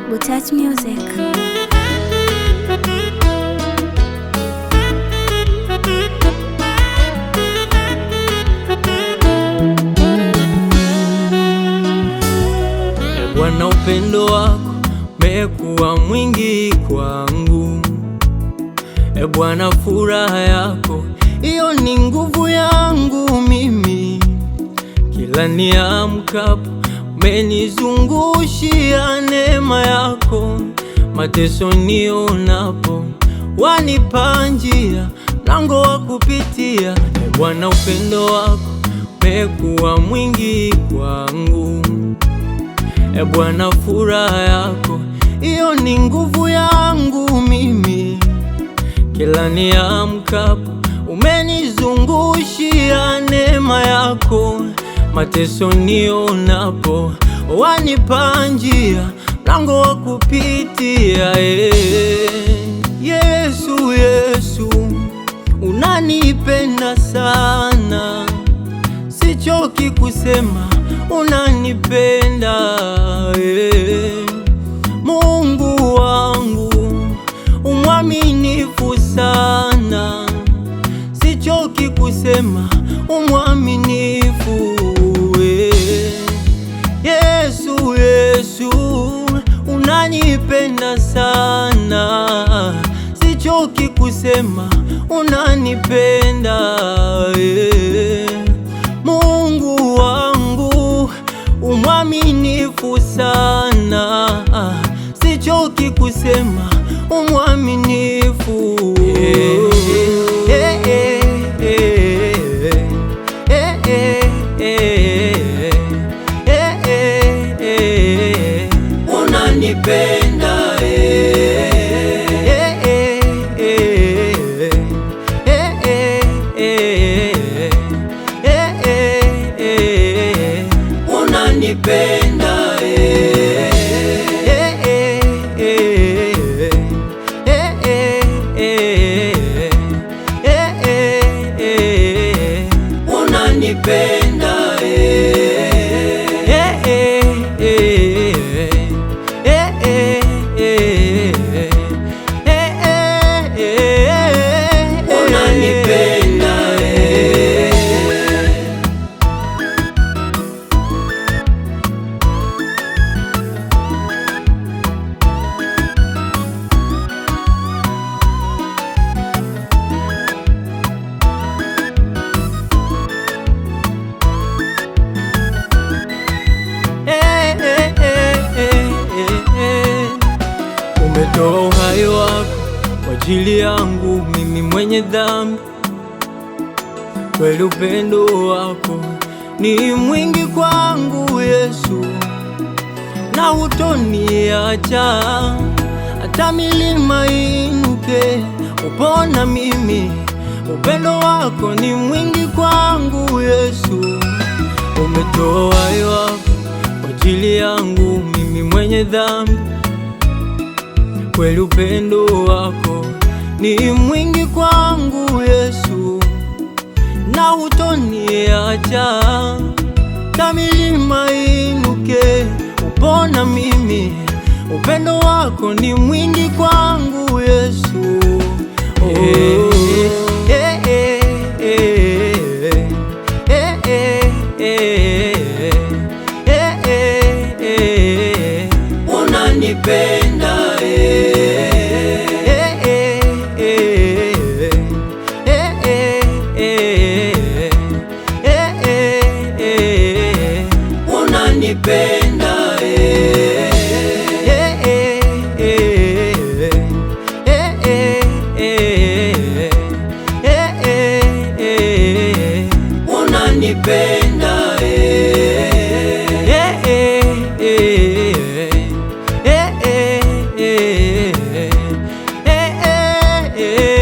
Butach Music. E Bwana, upendo wako umekuwa mwingi kwangu. E Bwana, furaha yako hiyo ni nguvu yangu mimi. Kila niamkapo umenizungushia neema yako, mateso nionapo wanipa njia, mlango wa kupitia. E Bwana, upendo wako umekuwa mwingi kwangu. E Bwana, furaha yako hiyo ni nguvu yangu mimi. Kila niamkapo umenizungushia neema yako, mateso nionapo wanipa njia, mlango wa kupitia. Yesu, Yesu unanipenda sana, sichoki kusema unanipenda. Mungu wangu umwaminifu sana, sichoki kusema umwaminifu. Yesu, Yesu unanipenda sana, sichoki kusema unanipenda. Mungu wangu umwaminifu sana, sichoki kusema umwaminifu. Eh, eh, eh, eh, eh, eh, eh, eh, eh. Unanipenda. Eh, eh, eh, eh, eh, eh, eh, eh, eh. Unanipenda. Eh, eh, eh, eh, eh, eh, eh, eh, eh. Unanipenda. Eh, eh, eh, eh, eh, eh, eh, eh, eh. Unanipenda. Eh. Eh, eh, eh, eh, eh, eh. Umetoa uhai wako kwa ajili yangu mimi mwenye dhambi. Kweli upendo wako ni mwingi kwangu Yesu, na hutoniacha hata milima inuke, upona mimi. Upendo wako ni mwingi kwangu Yesu. Umetoa uhai wako kwa ajili yangu mimi mwenye dhambi. Kweli upendo wako ni mwingi kwangu Yesu, na hutoniacha hata milima inuke, upona mimi. Upendo wako ni mwingi kwangu Yesu. Oh, eh, eh, eh, eh, eh, eh, eh, eh, eh. Unanipenda. Eh, eh, eh, eh, eh, eh, eh, eh, eh. Unanipenda. Eh, eh, eh, eh, eh, eh, eh, eh, eh. Unanipenda. Eh, eh, eh, eh, eh, eh, eh, eh, eh.